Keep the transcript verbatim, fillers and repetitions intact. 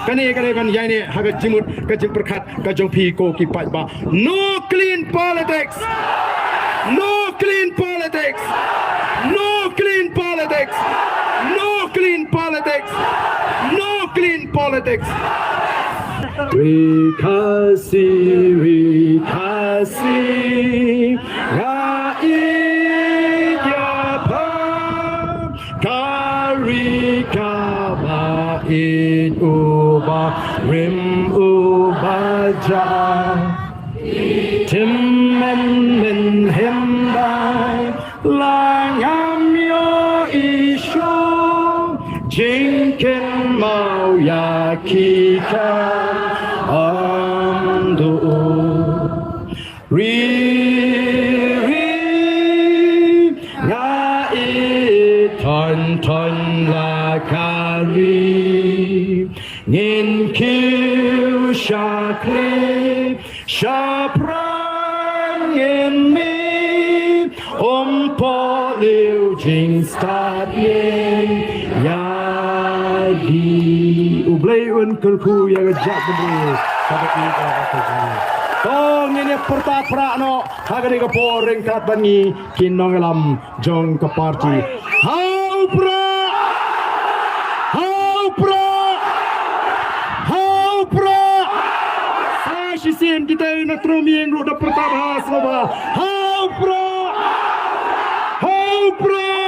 Kane kane ban ïaineh ha ka jingmut ka jingpyrkhat ka jong phi ko ki paidbah. No clean politics. No clean politics. No clean politics. No clean politics. No clean politics. Ri Khasi, Ri Khasi, nga ïeit ïa pha. Ka ri kaba ïeit uba rim uba jai. Tim men men hem bai la ngam ïoh i shuh. Jingkynmaw ïa ki ka am du. Ri, ri, nga ïeit thon thon la ka ri. Ngin kiew sha khlieh sha pran ngin mih. Ym pohliew jingstad ïa ki. U Blei un kyrkhu ïa ka jaitbynriew. Kaba ki ka ka ka. To ngin ïa pyrta pra noh ha kane ka por ryngkat bad ngi ki nongïalam jong ka party. Ha u Prah! Ha u Prah! Ha u Prah! Sa shisien kita na Trum Ïing ruh da pyrta bha sngewbha. Ha u Prah! Ha u Prah!